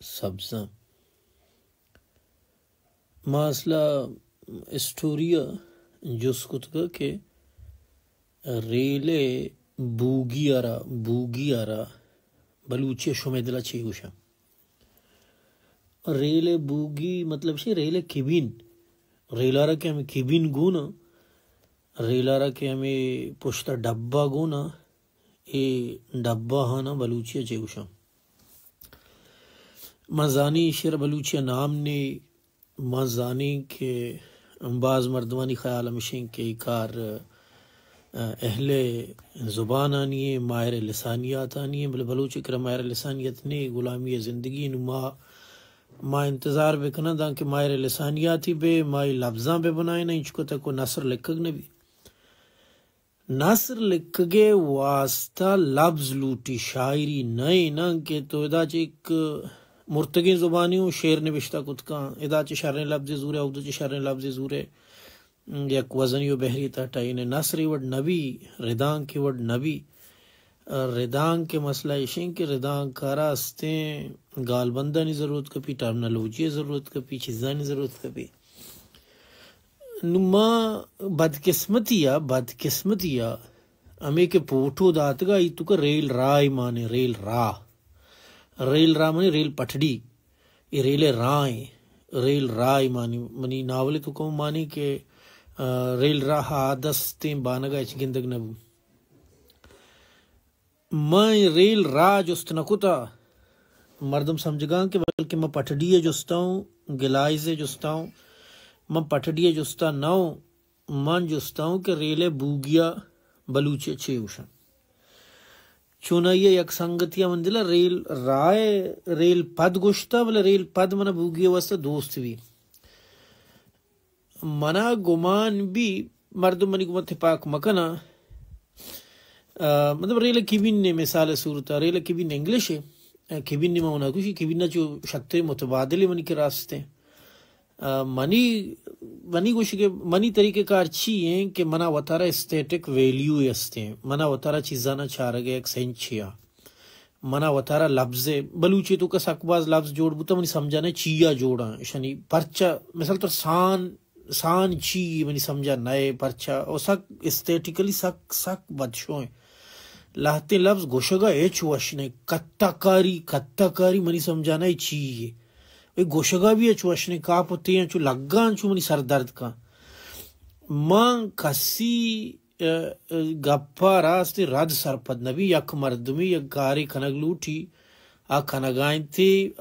سبزاں۔ ما اصلا اسٹوری ءَ جست کتگ کہ ریل ءِ بوگی ءَ را، بوگی ءَ را بلوچی ءَ شمئے دل ءَ چے گوشاں؟ ریل ءِ بوگی مطلب شے ریل ءِ کیبن، ریل ءَ را کہ ہمے کیبن گون آں، ریل ءَ را کہ ہمے پشت ءَ ڈبہ گون آں، اے ڈبہ آناں بلوچی ءَ چے گوشاں؟ من زانیں ایشی ءَ را بلوچی ءَ نام نے، من زانیں کہ باز مردمانی خیال ہمیش انت کہ اے کار، ا، اہل زبانانی ایں، ماہر لسانیاتانی ایں، بلے بلوچ ءِ کرا ماہر لسانیات نے، غلامی ءِ زندگی۔ نوں ما، ما انتظار بکناں داں کہ ماہر لسانیاتی بے، ما اے لبزاں بہ بنائیناں، انچکو تک و نثر لکھگ نہ بی۔ نثر لکھگ ءِ واستہ لبز لوٹی، شاعری نہ ایں نا کہ تو ادا چہ یک مرتگیں زبانی اوں شعر نبشتہ کت کن، ادا چہ شریں لبزے زورے، اودا چہ شریں لبزے زورے، یک وزنی و بحری تہا ٹہینے۔ نثر اے وڑ نہ بی، ردانک اے وڑ نہ بی۔ ردانک ءِ مسئلہ ایش انت کہ ردانک ءَ را استیں گالبندانی ضرورت کپی، ٹرمنالوجی ءِ ضرورت کپی، چیزانی ضرورت کپی۔ نوں ما بدقسمتی ءَ، بدقسمتی ءَ ہمے کہ پوٹو داتگ ءَ، آئی توکا ریل راہ مانے، ریل راہ۔ ریل راہ مانے ریل پٹڑی۔ اے ریل ءِ راہ ایں۔ ریل راہ مانی، منی ناول ءِ توکا مانی کہ، آ، ریل راہ ءَ دستیں بانگ ءَ ہچ گندگ نہ بو۔ من ریل راہ جست نہ کتا۔ مردم سمجھگاں کہ بلکہ من پٹڑی ءَ جستا اوں، گلائز ءَ جستا اوں۔ من پٹڑی ءَ جستا نہ اوں۔ من جستا اوں کہ ریل ءِ بوگی ءَ بلوچی ءَ چے گوشاں۔ چونائی ءَ یک سنگتی ءَ من دل ءَ ریل راہ ءَ ریل پد گوشتا، بلے ریل پد من ءَ بوگی ءِ واستہ دوست بی۔ منا گمان بی، مردم منی گوما تپاک مکناں۔ آ، مطلب ریل ءِ کیبن نے مثال ءِ صورت ءَ، ریل ءِ کیبن انگلش ءَ، آ، کیبن نے ما اونا گوشی، کیبن ءَ چو شتر متبادلے منی کرا استیں۔ آ، منی، منی گوشگ ءِ، منی طریقہ کار چی ایں کہ منا وتارا استھیٹک ویلیو استیں، منا وتارا چیزانا چارگ ءِ یک سینچے آ۔ منا وتارا لبز ءِ، بلوچی توکا سک باز لبز جوڑ بوتا، منی سمجھا نئے چیا جوڑاں، اشانی پرچا، مثال طور سان، سان چی منی سمجھا نئے پرچا، او سک استھیٹیکلی سک، سک بدشویں۔ لہتیں لبز گوشگا ہچ وش نئے، کتہ کاری، کتہ کاری منی سمجھا نئے چی اے۔ اے گوشگا بھی ہچ وش نئے، کاپ و تیاں چو لگاں چو منی سر درد کاں۔ من کسی ء، ء، گپ ء راست رد سرپد نہ بی۔ یک مردمے یک کارے کنگ لوٹی، آ کنگا انت،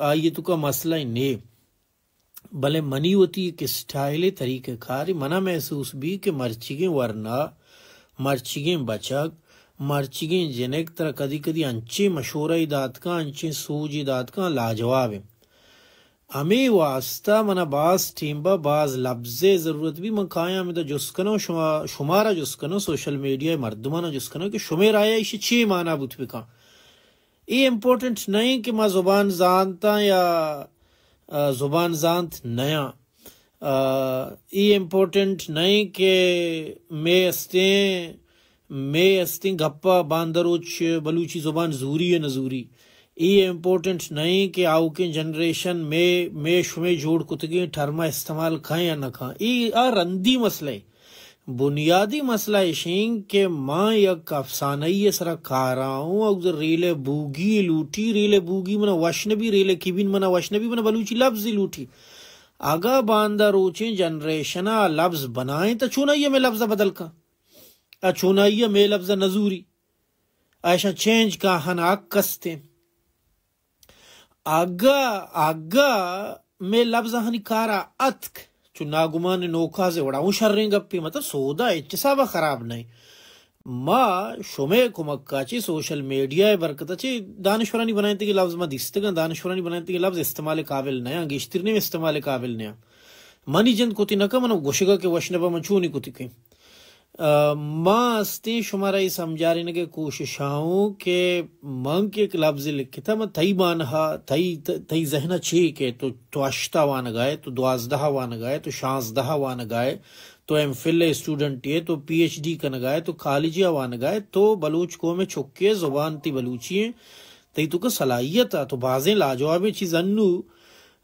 آئی توکا مسئلہ نے۔ بلے منی وتی یک اسٹائلے، طریقہ کارے، منا محسوس بی کہ مرچیگیں ورنا، مرچیگیں بچک، مرچیگیں جنک ترا کدی کدی انچیں مشورہ ء دات کن، انچیں سوج ء دات کن، لاجواب انت۔ ہمے واستا منا باز ٹیمبا باز لبزے ضرورت بی۔ من کایاں ہمدا جست کناں، شما، شمارا جست کناں، سوشل میڈیا ء مردمانا جست کناں کہ شمے رائے ایشی چی مانا بوت بکن۔ اے امپورٹنٹ نئیں کہ ما زبان زانتاں یا، آ، زبان زانت نیاں۔ آ، اے امپورٹنٹ نئیں کہ مے استیں مے استیں گپا باندروچ بلوچی زبان زوری یا نہ زوری۔ اے امپورٹنٹ نئیں کہ آؤکیں جنریشن مے، مے شمے جوڑ کتگیں ٹرما استعمال کن یا نہ کن۔ اے آ رندی مسئلہ اے۔ بنیادی مسئلہ اش انت کہ ما یک افسانہ ای سرا کارا اوں، اگر ریل بوگی لوٹی، ریل بوگی منا وش نبی، ریل کیبن منا وش نبی، منا بلوچی لبز لوٹی۔ اگا باندا روچیں جنریشن آ لبز بنائیں تو چون آئی ہمے لبز بدل کن؟ ء چونائی ء مے لبز ء نزوری، ایشاں چینج کاہن حق استیں۔ اگا، اگا مے لبز آہانی کارا اتک، چو ناگمان نوکاز وڑا اوں شریں گپے، مطلب سودا ہچ حسابا خراب نئیں۔ ما شمے کمکا چی، سوشل میڈیا ء برکتا چی، دانشورانی بنائینتگیں لبز ما دیستگاں، دانشورانی بنائینتگیں لبز استعمال قابل نیاں، گیشتر نیم استعمال قابل نیاں۔ منی جند کتی نکا، منو گوشگا کہ وش نبا من چونی کتی کیں۔ ء ما استیں شمارا اے سمجھارینگ ء کوشش ء اوں کہ من کہ یک لبزے لکھتہ، من تئی بانہا، تئی، تئی ذہن ء چے کہ تو، تو ہشت ء وانگا ئے، تو دوازدہ ء وانگا ئے، تو شانزدہ ء وانگا ئے، تو ایم فل ء اسٹوڈنٹ ئے، تو پی ایچ ڈی کنگا ئے، تو کالج ء وانگا ئے، تو بلوچ قوم ء چکے، زبان تئی بلوچی ایں، تئی توکا صلاحیت ءَ، تو بازیں لاجوابیں چیز انو،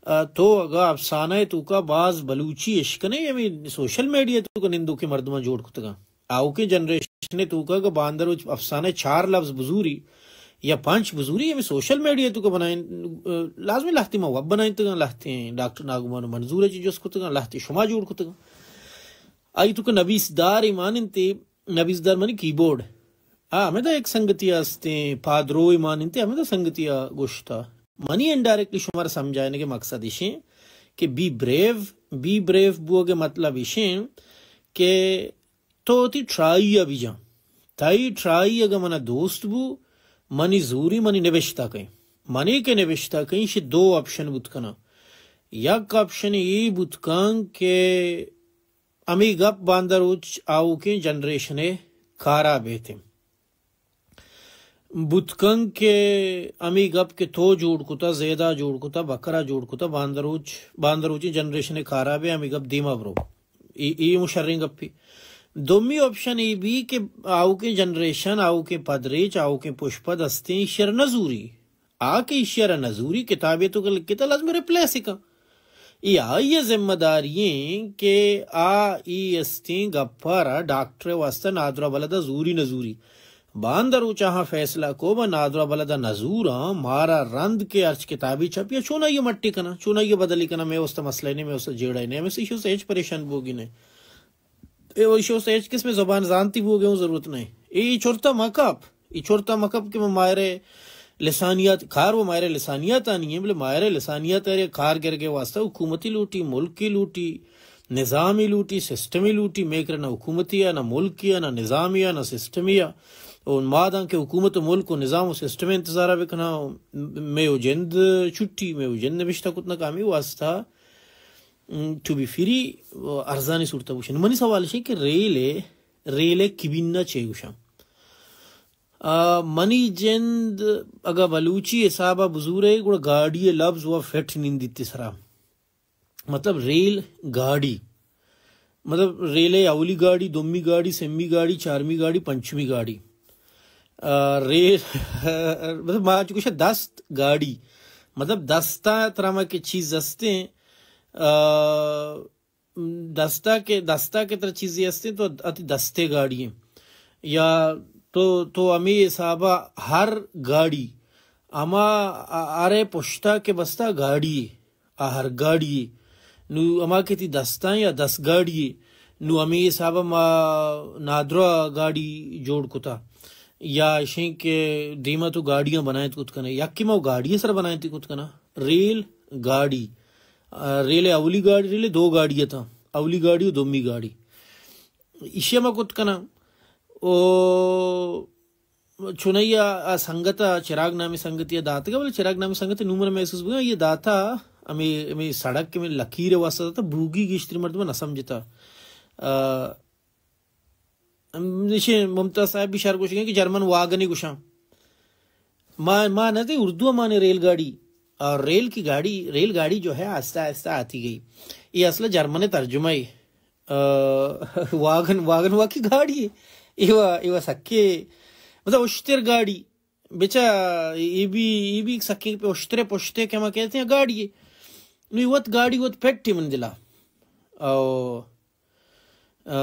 ءَ، تو اگاں افسانہ ءِ توکا باز بلوچی اشکنے، ہمے سوشل میڈیا ءِ توکا نندوکیں مردماں جوڑ کتگاں۔ آؤکیں جنریشن ءِ توکا اگاں باندروچ افسانہ ءِ چار لفظ بزوری یا پنچ بزوری، ہمے سوشل میڈیا ءِ توکا بنائیں، ءَ، لازمی لہتے ما وب بنائینتگاں، لہتے ڈاکٹر ناگمان ءُ منظور ءَ چہ جست کتگاں، لہتے شما جوڑ کتگاں۔ آئی توکا نبیس دار ایمان انتے، نبیس دار منی کیبورڈ۔ آ، ہمدا یک سنگتی استیں، پادرو ایمان انتے، ہمدا سنگتی ءَ گوشتا۔ منی انڈائریکٹلی شمارا سمجھائینگ ءِ مقصد اشیں کہ بی بریو، بی بریو بوگ ءِ مطلب اشیں کہ تو وتی ٹرائی ءَ بجاں۔ تئی ٹرائی اگاں منا دوست بو، منی زوری منی نبشتہ کئیں۔ منی کہ نبشتہ کئیں، شی دو آپشن بوت کناں۔ یک آپشن اے بوت کن کہ ہمے گپ باندروچ آؤکیں جنریشن ءِ کارا بیت۔ بوت کن کہ ہمے گپ کہ تو جوڑ کتا، زیدا جوڑ کتا، بکرا جوڑ کتا، باندروچ، باندروچیں جنریشن ءِ کارا بے، ہمے گپ دیما برو۔ اے، اے مو شریں گپے۔ دومی آپشن اے بی کہ آؤکیں جنریشن، آؤکیں پدریچ، آؤکیں پشپد استیں، ایشی ءَ را نزوری۔ آ کہ ایشی ءَ را نزوری، کتابے توکا لکھتا، لازمی ریپلیس کن۔ اے آئی ءِ ذمہ داری ایں کہ آ اے استیں گپ ءَ را ڈاکٹر ءِ واستہ نادراہ بلد ءَ زوری نزوری۔ باندروچ آہاں فیصلہ کو، ما نادراہ بلد ءَ نزوراں، مارا رند کہ ہرچ کتابے چھپی ءَ چونائی ءَ مٹی کناں، چونائی ءَ بدلی کناں، مئے واستہ مسئلہ نہ ایں، مئے واستہ جیڑہ نہ ایں، مئے ایشی ءِ واستہ ہچ پریشان بوگی نہ ایں۔ اے ایشی ءِ واستہ ہچ قسمیں زبان زانتی بوگ ءِ اوں ضرورت نہ ایں۔ اے چرتا مکپ، اے چرتا مکپ کہ ما ماہر لسانیات، کار و ماہر لسانیات آنی ایں، بلے ماہر لسانیات ءَ را کار گرگ ءِ واستہ حکومتی لوٹی، ملکی لوٹی، نظامی لوٹی، سسٹمی لوٹی، مئے کرا نہ حکومتی ءَ، نہ ملکی ءَ، نہ نظامی ءَ، نہ سسٹمی ءَ۔ و ما داں کہ حکومت و ملک و نظام و سسٹم ءِ انتظار ءَ بکناں، مئے و جند چھٹی، مئے و جند نبشتہ کت نہ کن، ہمے واستہ ٹو بی فری ارزانی صورت ءَ بوشن۔ منی سوال اش کہ ریل ءِ، ریل ءِ کبین ءَ چے گوشاں؟ آ، منی جند اگاں بلوچی حساب ءَ بزورے، گڑا گاڑی ءِ لبز و فٹ نندیت سرا۔ مطلب ریل گاڑی، مطلب ریل ءِ اولی گاڑی، دومی گاڑی، سیمی گاڑی، چارمی گاڑی، پنچمی گاڑی۔ آ، ریل، مطلب ما چو گوشاں دست گاڑی، مطلب دستا ترا ما کہ چیز استیں، آ، دستا کہ، دستا کہ ترا چیزے استیں تو اتی دستے گاڑی ایں۔ یا تو، تو ہمے حسابا ہر گاڑی، ہما ہرے پشتا کہ بستا گاڑی ایں۔ آ ہر گاڑی یے۔ نوں ہما کہ تئی دستاں یا دست گاڑی یے۔ نوں ہمے حساب ءَ ما نادراہ گاڑی جوڑ کتا۔ یا اشیں کہ دیما تو گاڑیاں بنائینت کت کنے۔ یکے ما گاڑی ءِ سر بنائینت کت کناں۔ ریل گاڑی۔ آ، ریل ءِ اولی گاڑی، ریل ءِ دو گاڑی اتاں۔ اولی گاڑی و دومی گاڑی۔ ایشی ءَ ما کت کناں۔ او چونائی ءَ آ سنگت ءَ، چراگ نامیں سنگتے ءَ داتگ ءَ، بلے چراگ نامیں سنگت ءِ نوں من محسوس بوگاں، آئی ءَ داتا ہمے، ہمے سڑک، ہمے لکیر ءِ واستہ داتا، بوگی گیشتری مردم ءَ نہ سمجھتا۔ آ، ہم، ایشی ممتاز صاحب بھی شر گوشگیں کہ جرمن واگنے گوشاں۔ ما، ما نہ تئی اردو ءَ مانے ریل گاڑی۔ اور ریل کی گاڑی، ریل گاڑی جو ہے آہستہ آہستہ آتی گئی۔ یہ اصل جرمن ترجمہ ہے۔ آ، واگن، واگن واکی گاڑی ہے۔ ایوا، ایوا سکے، مطلب اشتر گاڑی۔ بچا، یہ بھی، یہ بھی سکے پہ اشترے پشتے کہ ما کہتے ہیں گاڑی ہے۔ نو وت گاڑی وت پٹی من دلا۔ او، آ،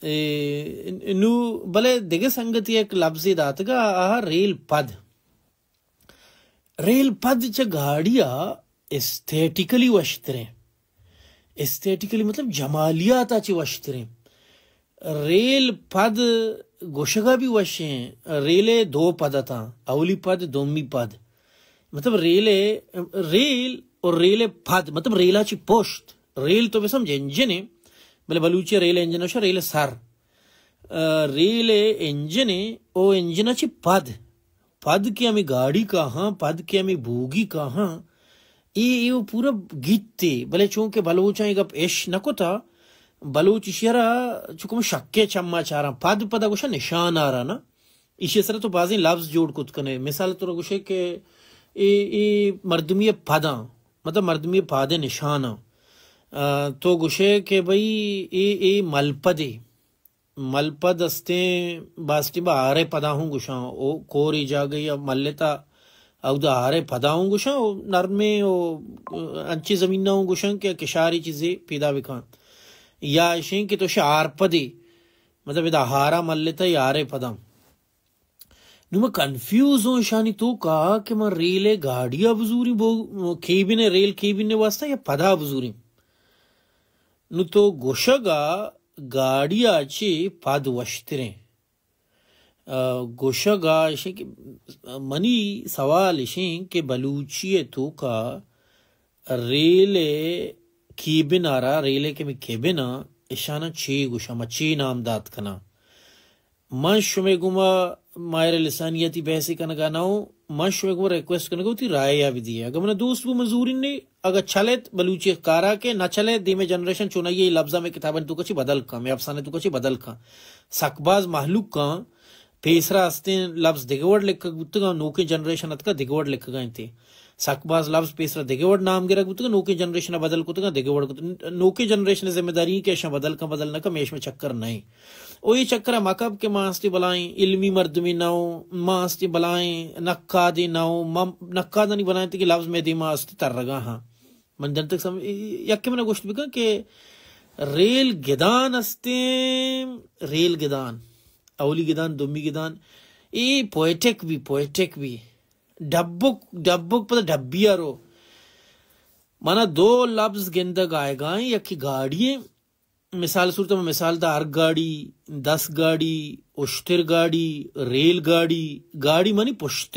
اے، نو بلے دگہ سنگتی ایک لفظی داتگا، آہا ریل پد۔ ریل پد چہ گاڑی ءَ ایستھیٹیکلی وشتریں۔ ایستھیٹیکلی مطلب جمالیات ءَ چہ وشتریں۔ ریل پد گوشگ ءَ بھی وشیں۔ ریل ءِ دو پد اتاں، اولی پد، دومی پد۔ مطلب ریل ءِ، ریل اور ریل ءِ پد، مطلب ریل ءَ چہ پشت۔ ریل تو بہ سمجھ انجن ہے، بلے بلوچی ءَ ریل انجن ءَ، ریل ءِ سر۔ آ، ریل ءِ انجن ہے، او انجن ءَ چہ پد۔ پد کہ ہمے گاڑی کاہاں، پد کہ ہمے بوگی کاہاں، اے، اے و پورا گیتے، بلے چونکہ بلوچاں اے گپ اش نہ کتا، بلوچ ایشی ءَ را چکم شکے چما چاراں، پد پدا گوشاں نشان آرا نا، ایشی ءِ سرا تو بازیں لفظ جوڑ کت کنے، مثال تو گوشے کہ اے، اے مردمی پداں، مطلب مردمی پادے نشاناں، آ، تو گوشے کہ بھئی اے، اے ملپدے، ملپد استیں، باز ٹیم با ہارے پدا ہوں گوشاں، او کورے جاگہ یا ملتا، اودا ہارے پدا ہوں گوشاں، او نرمیں او انچیں زمیناں ہوں گوشاں کہ کشارے چیزے پیدا بکاں۔ یا اشیں کہ تو شہ ہار پدے، مطلب ادا ہارا ملتا یا ہارے پدا۔ نوں من کنفیوز اوں اشانی توکا کہ من ریل ء گاڑی ء بزوریں، بو-، کیبن ء، ریل کیبن ء واسطہ یا پدا بزوریں۔ نوں تو گوشگ ء گاڑی ء چہ پد وشتریں۔ آ، گوشگ ء اشیں کہ منی سوال اشیں کہ بلوچی ء توکا ریل ء کیبن ء را، ریل ء کہ ہمے کیبن ء، اشاناں چے گوشاں، ما چے نام دات کناں؟ من شمے گوما ماہر لسانیاتی بحثے کنگا نہ اوں، من شمے گوما ریکویسٹ کنگا وتی رائے ء بدیے۔ اگہ منا دوست بو من زوریں نے، اگہ چلیت بلوچی کارا کے، نہ چلیت دیمے جنریشن چونائی اے لبزا مے کتابانی توکا چی بدل کن، مے افسانے توکا چی بدل کن۔ سک باز مہلوک کن پیسرا استیں لبز دگہ وڑ لکھگ بوتگاں، نوکیں جنریشن اتکا دگہ وڑ لکھگا انتے۔ سک باز لبز پیسرا دگہ وڑ نام گرگ بوتگاں، نوکیں جنریشن بدل کتگاں دگہ وڑ کت-، نوکیں جنریشن ذمہ داری کہ اشاں بدل کن بدل نہ کن، مے اشمے چکر نہ ایں۔ او اے چکر ء مکب کہ ما ہستیں بلائیں علمی مردمے نہ اوں، ما ہستیں بلائیں نقادے نہ اوں، ما نقادانی بلائیں تہ کہ لبز مئے دیما ہستیں ترگا ہاں۔ من جنتک سم-، یکے منا گوشت بکن کہ ریل گدان ہستیں، ریل گدان، اولی گدان، دومی گدان، اے پوئٹک بی، پوئٹک بی، ڈبک، ڈبک پدا ڈبی ء رو۔ منا دو لبز گندگ آئیگا ایں، یکے گاڑی ایں، مثال صورت ء من مثال دا، ہر گاڑی، دس گاڑی، اشتر گاڑی، ریل گاڑی، گاڑی منی پشت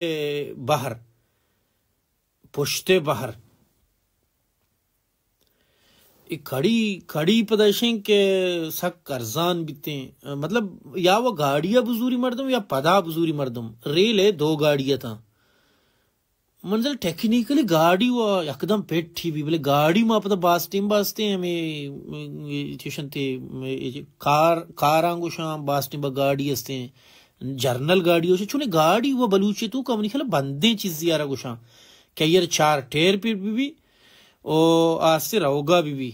ء بہر، پشت ء بہر۔ اے کڑی، کڑی پدا اشیں کہ سک ارزان بیتیں، مطلب یا وہ گاڑی ء بزوری مردم یا پدا بزوری مردم، ریل ء دو گاڑی اتاں۔ منزل ٹیکنیکلی گاڑی و یکدم پٹ ہی بی، بلے گاڑی ما پدا باز ٹیم با استیں ہمیں چشنتے کار، کاراں گوشاں، باز ٹیم با گاڑی استیں، جرنل گاڑی گوشاں، چونیں گاڑی و بلوچی توکا منی خیال بندیں چیزی آرا گوشاں کہ ایر چار ٹیر پہ بی بی او آستے روگا بی بی۔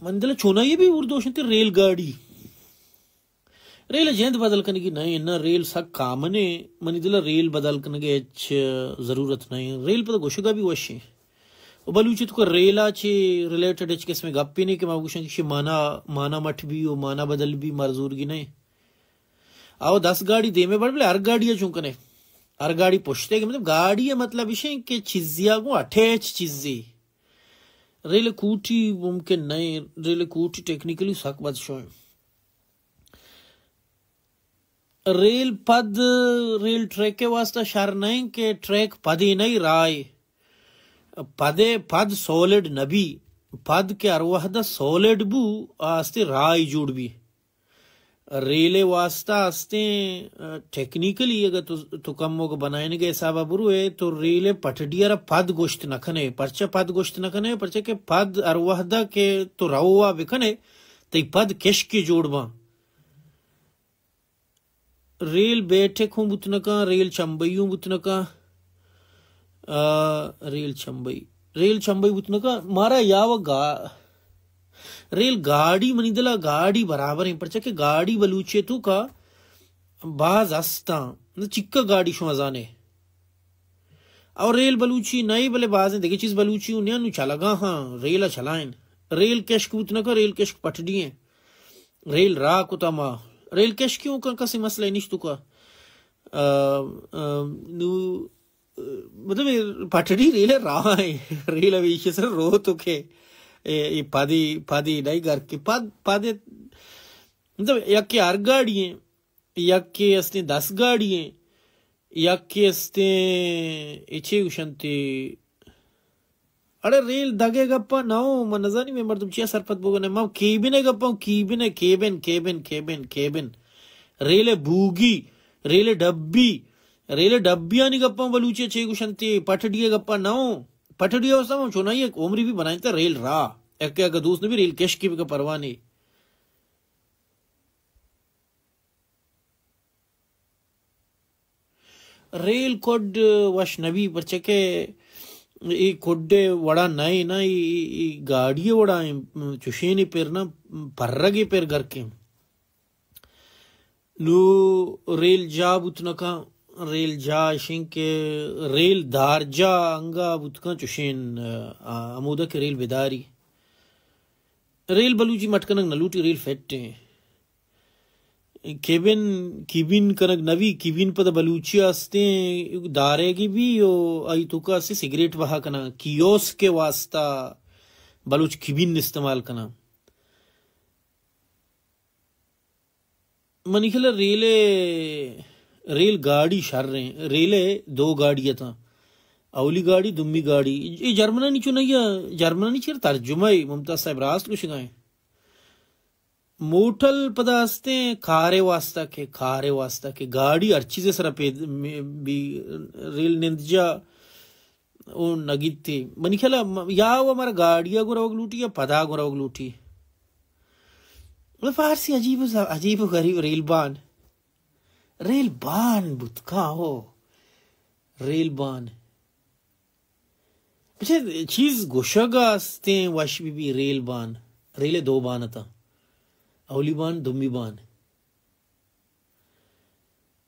من دل چونائی بی اردو شنتے ریل گاڑی۔ ریل ء جند بدل کنگی نہ انت، نہ ریل سک کامن ء، منی دل ء ریل بدل کنگ ء ہچ ضرورت نہ انت۔ ریل پدا گوشگا بھی وش انت۔ و بلوچی تو ریل ء چے ریلیٹڈ ہچ قسم گپے نہیں کہ ما گوشن کہ مانا، مانا مٹ بھی و مانا بدل بھی مر زورگی نہیں۔ او دس گاڑی دیمے بڑ بلے ہر گاڑی ء چون کنے؟ ہر گاڑی پشتے کہ مطلب گاڑی ء مطلب اش انت کہ چیزی ء گوں اٹیچ چیزی۔ ریل کوٹی ممکن نہیں، ریل کوٹی ٹیکنیکلی سک بد شوئیں۔ ریل پد، ریل ٹریک ء واسطہ شر نہ انت کہ ٹریک پدے نہ راہ ء۔ پدے، پد سالڈ نہ بی۔ پد کہ ہر وہد سالڈ بو، آستے راہ جوڑ بی۔ ریل ء واسطہ استیں، ٹیکنیکلی اگر تو، تو کم موگ بنائینگ ء حساب ء بروئے تو ریل ء پٹڑی ء را پد گوشت نہ کنے۔ پرچہ پد گوشت نہ کنے؟ پرچہ کہ پد ہر وہد ء کہ تو روا بکنے، تئی پد کشکے جوڑ باں۔ ریل بیٹھک ہوں بوت نہ کن، ریل چمبئی ہوں بوت نہ کن۔ آ، ریل چمبئی، ریل چمبئی بوت نہ کن۔ مارا یا و گا-، ریل گاڑی منی دلا گاڑی برابر ہیں، پرچہ کہ گاڑی بلوچی تو کا باز استاں۔ نہ چکا گاڑی شما زانے۔ اور ریل بلوچی نہیں، بلے بازیں دیگه چیز بلوچی ہوں نیا نو چلگا ہاں، ریل چلائیں۔ ریل کشک بوت نہ کن، ریل کشک پٹڑی ہیں۔ ریل راہ کتا ما۔ ریل کشکی ہوں کن کسی مسئلہ نشتو کا۔ آ، آ، نو، آ، مطلب، اے پٹڑی ریل راہ ہیں۔ ریل ہمیشہ سر رو تو کے، اے، اے پدی، پدی نہیں گھر کے۔ پد، پد، مطلب، یک کہ ہر گاڑی ہیں، یک کہ استیں دس گاڑی ہیں، یک کہ استیں اچے گوشنتے۔ اڑے ریل دگے گپا نہ ہو، من نزانی میں مردم چیا سرپد بوگنے۔ ما کیبن گپا، cabin, cabin, cabin, cabin, cabin. Rail bogie, rail ڈبی، ریل ڈبیانی گپا بلوچی چے گوشنتے، پٹڑی گپا نہ ہو۔ پٹڑی واسطہ ہم چونائی ایک عمری بھی بنائیں تا ریل راہ۔ ایک اگر دوست نے بھی ریل کش کی بھی پرواہ نہیں۔ ریل کڈ وش نبی، پرچہ کہ اے کڈ ءِ وڑا نہ ایں نا، اے، اے، اے گاڑی ءِ وڑا ایں، چشیں اے پر نا، پرگ ءِ پر گرکیں۔ نو ریل جاہ بوت نہ کن، ریل جاہ اشیں کہ ریل دار جاہ انگا بوت کن چشیں، آ، ہمودا کہ ریل بداری۔ ریل بلوچی مٹ کنگ نہ لوٹی، ریل فٹ ایں۔ کیبن، کیبن کنگ نہ بی، کیبن پدا بلوچی ءَ استیں داریگی بی و آئی توکا استیں سگریٹ بہا کناں، کیوسک ءِ واسطہ بلوچ کیبن استعمال کناں۔ منی خیال ءَ ریل ءِ، ریل گاڑی شر ایں، ریل ءِ دو گاڑی اتاں، اولی گاڑی، دومی گاڑی۔ اے جرمنانی چو نہ یا، جرمنانی چیر ترجمہ اے، ممتاز صاحب راست گوشگا ایں۔ موٹل پدا استیں کار ءِ واسطہ کہ، کار ءِ واسطہ کہ گاڑی ہر چیز ءِ سرا پید، بی، ریل نند جا او نگیتی۔ منی خیال ءَ م-، یا و مارا گاڑی ءَ گوں روگ لوٹی یا پدا گوں روگ لوٹی۔ و فارسی عجیب و ز-، عجیب و غریب ریل بان۔ ریل بان بوت کا ہو۔ ریل بان۔ اچھا، چیز گوشگ ءَ استیں وش بی بی ریل بان۔ ریل ءِ دو بان اتاں۔ اولی بان، دومی بان۔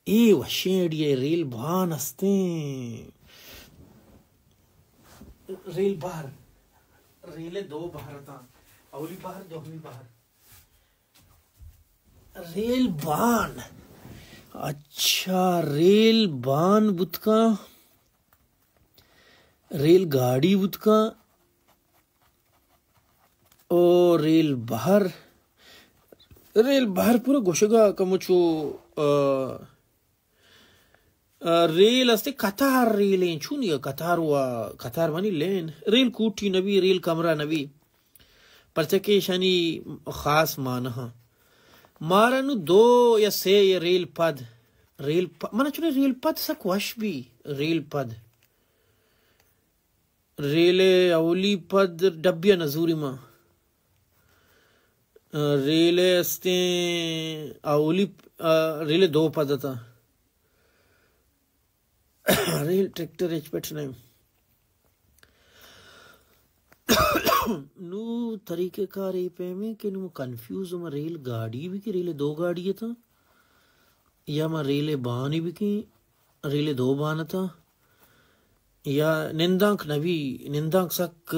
اے وشیں آئیڈیا اے، ریل بان استیں۔ ریل بہر۔ ریل ءِ دو بہر اتاں۔ اولی بہر، دومی بہر۔ ریل بان۔ اچھا، ریل بان بوت کن۔ ریل گاڑی بوت کن۔ او ریل بہر، ریل بہر پورا گوشگا کمو چو، آ، آ، ریل استے قطار ریلیں، چون یا قطار و قطار منی لین، ریل کوٹی نبی، ریل کمرہ نبی، پرچہ کہ ایشانی خاص معنی ہاں۔ مارا نو دو یا سے یا ریل پد، ریل پ-، منا چنے ریل پد سک وش بی، ریل پد۔ ریل ءِ اولی پد ڈبی ءَ نزوری ما۔ ریل ءِ استیں اولی، ریل ءِ دو پد اتاں۔ ریل ٹریکٹر ہچ پٹ نہ۔ نو طریقہ کار اے پیمیں کہ نو کنفیوز ما ریل گاڑی بی کہ ریل ءِ دو گاڑی اتاں۔ یا ما ریل ءِ بانی بکیں، ریل ءِ دو بان اتاں، یا نندانک نبی، نندانک سک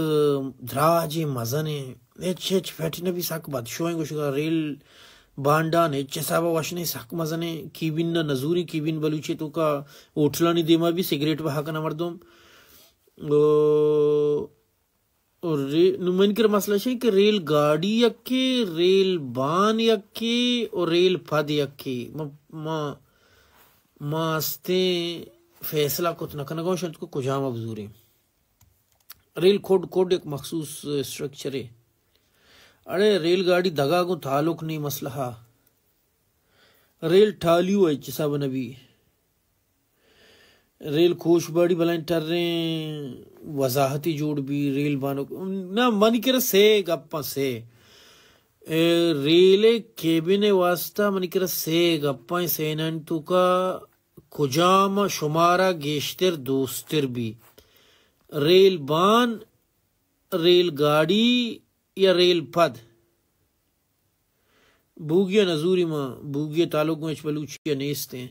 دراجیں مزنیں، ہچ ہچ فٹ نبی، سک بدشوئیں گوشگا ریل بانڈان ہچ حسابا وش نیں، سک مزنیں، کیبن ءَ نزوری، کیبن بلوچی توکا ہوٹلانی دیما بی سگریٹ بہا کنا مردم۔ او اور رے-، نو من کر مسئلہ شے کہ ریل گاڑی یکے، ریل بان یکے اور ریل پد یکے۔ ما، ما، ما استیں فیصلہ کت نہ کنگا شنت کو کجام ءَ بزوریں۔ ریل کوڈ، کوڈ ایک مخصوص اسٹرکچرے۔ اڑے ریل گاڑی دگا گوں تعلق نہیں مسئلہ۔ ریل ٹالیو ہے چسا بنبی۔ ریل کوچ باڑی بلائیں ٹریں وضاحتی جوڑ بی، ریل بانک۔ نہ، منی کرا سے گپاں سے۔ اے، ریل کیبن واسطہ منی کرا سے گپاں، سینانی توکا کجام شمارا گیشتر دوستر بی؟ ریل بان، ریل گاڑی یا ریل پد؟ بوگی ءَ نزوری ما، بوگی ءِ تعلق گوں ہچ بلوچی ءَ نیست ایں۔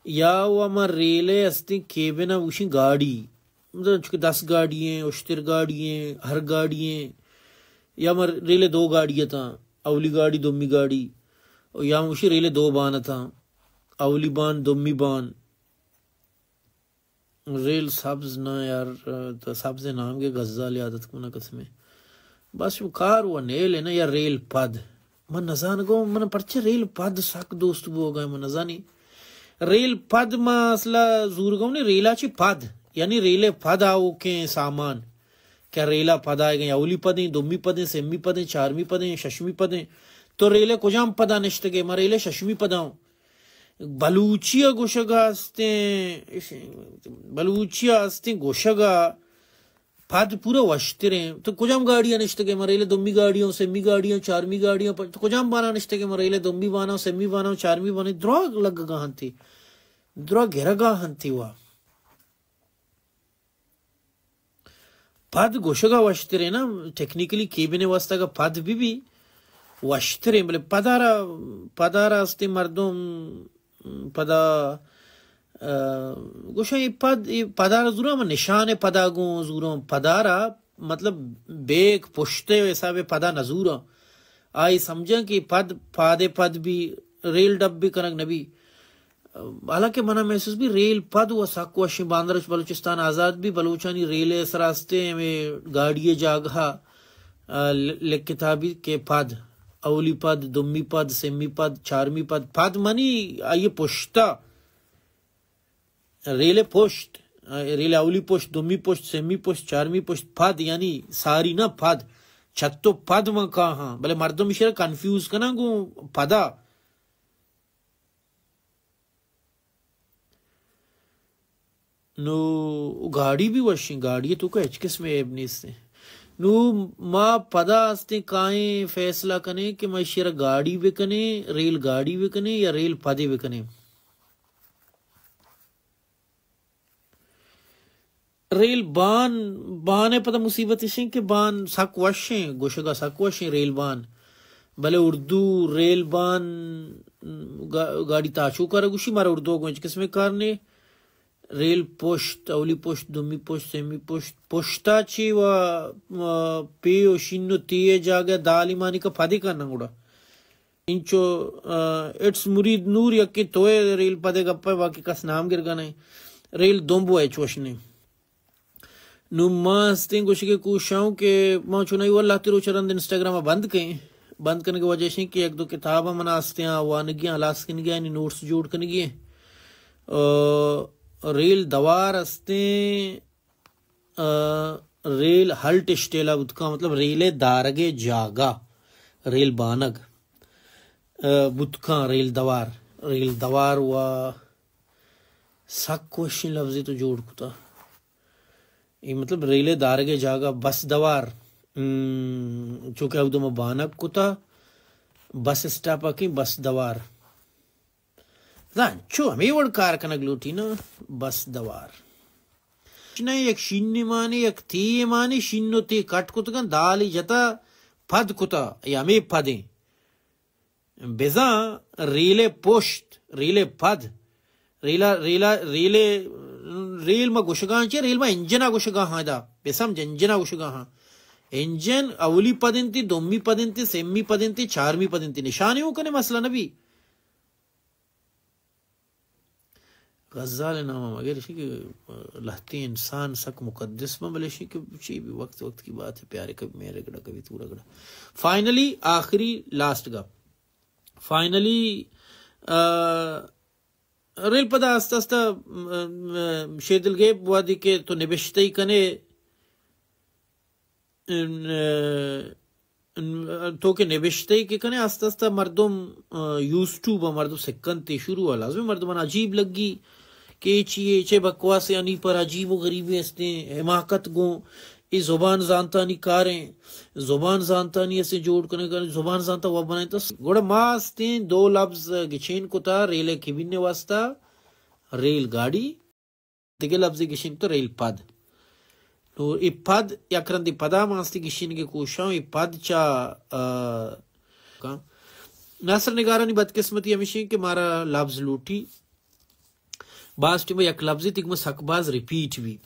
یا و ہما ریل ءِ استیں کیبن ءَ گوشیں گاڑی، مطلب چونکہ دس گاڑی ایں، اشتر گاڑی ایں، ہر گاڑی ایں، یا ہما ریل ءِ دو گاڑی اتاں، اولی گاڑی، دومی گاڑی، و یا ہم گوشی ریل ءِ دو بان اتاں، اولی بان، دومی بان۔ ریل سبز نہ یار، تو سبز نام کے غزال یاد اتک منا قسمے۔ بس شو کار و نیل ہے نا یا ریل پد۔ من نزان گو، من پرچے ریل پد سک دوست بو گئے، من نزانی۔ ریل پد ما اصلا زور گو نے، ریلا چی پد، یعنی ریل پد آوکیں سامان۔ کہ ریلا پد آئے گئے، اولی پدیں، دومی پدیں، سیمی پدیں، چارمی پدیں، ششمی پدیں۔ تو ریل کجام پدا نشتگے؟ ما ریل ششمی پدا ہوں۔ بلوچی ءَ گوشگ ءَ استیں، بلوچی ءَ استیں گوشگ ءَ پد پورا وشتریں۔ تو کجام گاڑی ءَ نشتگے؟ ما ریل دومی گاڑی ہوں، سیمی گاڑی ہوں، چارمی گاڑی ہوں، تو کجام بانا نشتگے؟ ما ریل دومی بانا ہوں، سیمی بانا ہوں، چارمی بانا ہوں۔ دراگ لگگا ہنتی، دراگ گرگا ہنتی وا۔ پد گوشگا وشترے نا، ٹیکنیکلی کیبن واسطہ اگا پد بی بی وشترے، بلے پدارا، پدارا استے مردم، پدا، آ، گوشاں اے پد، اے پدارا زوراں، من نشان پدا گوں زوراں، پدارا مطلب بیک پشتے حساب پدا نزوراں۔ آئی سمجھاں کہ پد، پادے پد بی، ریل ڈب بی کنگ نبی۔ حالانکہ منا محسوس بی ریل پد و سک وشیں، باندرش بلوچستان آزاد بی، بلوچانی ریل سرا استے ہمیں گاڑی جاگہ، آ، ل-، لکھتا بی کہ پد، اولی پد، دومی پد، سیمی پد، چارمی پد، پد منی آئی پشتا، ریل پشت، آ، ریل اولی پشت، دومی پشت، سیمی پشت، چارمی پشت، پد یعنی ساری نہ پد، چھتو پد من کاہاں، بلے مردم اشرا کنفیوز کناں گوں پدا۔ نو گاڑی بھی وشیں، گاڑی تو کا ہچ قسم عیب نیست۔ نو ما پدا استیں کائیں فیصلہ کنیں کہ ما اشرا گاڑی بکنیں، ریل گاڑی بکنیں یا ریل پدے بکنیں۔ ریل بان، بان ء پدا مصیبت اشیں کہ بان سک وشیں، گوشگا سک وشیں ریل بان، بلے اردو ریل بان گا-، گاڑی تاچو کر گوشی، مارا اردو گوں ہچ قسمے کار نے۔ ریل پشت، اولی پشت، دومی پشت، سیمی پشت، پشتا چی و، آ، پی و شین و تی جاگہ دالی مانی کا پدی کرنا گڑا۔ انچو، آ، اٹس مرید نور یکے توئے ریل پدے گپے، باقی کس نام گرگا نہیں۔ ریل دومبو ہے چوش نہیں۔ نو ما استیں گوشگے کوشاں کہ ما چونائی واللہ تی روچ رند انسٹاگرام بند کہیں۔ بند کرنے کے وجہ شیں کہ ایک دو کتاب من آستیں وانگیاں، ہلاس کنگیاں، یعنی نوٹس جوڑ کنگی ہیں۔ آ، ریل دوار استیں، آ، ریل ہلٹ اسٹیلا بوت کاں، مطلب ریل دارگے جاگہ، ریل بانگ، آ، بوت کاں ریل دوار، ریل دوار و سک وشیں لفظے تو جوڑ کتا۔ اے مطلب ریل دارگے جاگہ بس دوار، ام، چونکہ اودو ما بانگ کتا، بس اسٹاپ اکیں بس دوار۔ زان، چو ہمے وڑ کار کنگ لوٹی نا، بس دوار۔ نہ یک شین مانے، یک تی مانے، شین و تی کٹ کتگن، دالی جتا، پد کتا، یا ہمے پدیں۔ بزاں ریل پشت، ریل پد، ریلا، ریلا، ریل، ریل ما گوشگاں چے، ریل ما انجنا گوشگاں ہاں دا، بسمجھ انجنا گوشگاں ہاں۔ انجن اولی پد انتی، دومی پد انتی، سیمی پد انتی، چارمی پد انتی، نشانی ہوں کنے مسئلہ نبی۔ غزال نام مگر اشی کہ لہتیں انسان سک مقدس بن، بلے اشی کہ چی بھی وقت وقت کی بات ہے، پیارے کبھی میرے گڑا کبھی تورا گڑا۔ فائنلی آخری لاسٹ گپ۔ فائنلی، آ، ریل پدا آستہ آستہ، م، م، شیدل گیب وادی کہ تو نبشتہ ہی کنے، ان، ان، تو کہ نبشتہ ہی کہ کنے آستہ آستہ مردم، آ، یوز ٹو با مردم سکنتے شروع ہوا۔ لازم مردمان عجیب لگی کہ اے چی اے، چے بکواسے انی پر عجیب و غریبے استیں، حماقت گوں اے زبان زانتانی کاریں، زبان زانتانی اسے جوڑ کنگ، زبان زانتا و بنائیں۔ تو گڑا ما استیں دو لفظ گچین کتا ریلے کبین واسطہ ریل گاڑی، دگہ لفظے گشین تو ریل پد۔ نو اے پد یک رندے پدا ما استے گشین کے کوشاں، اے پد چا، آ، کاں۔ ناصر نگارانی بدقسمتی ہمیشیں کہ مارا لفظ لوٹی۔ باز ٹیم یک لفظے تک ما سک باز ریپیٹ بھی۔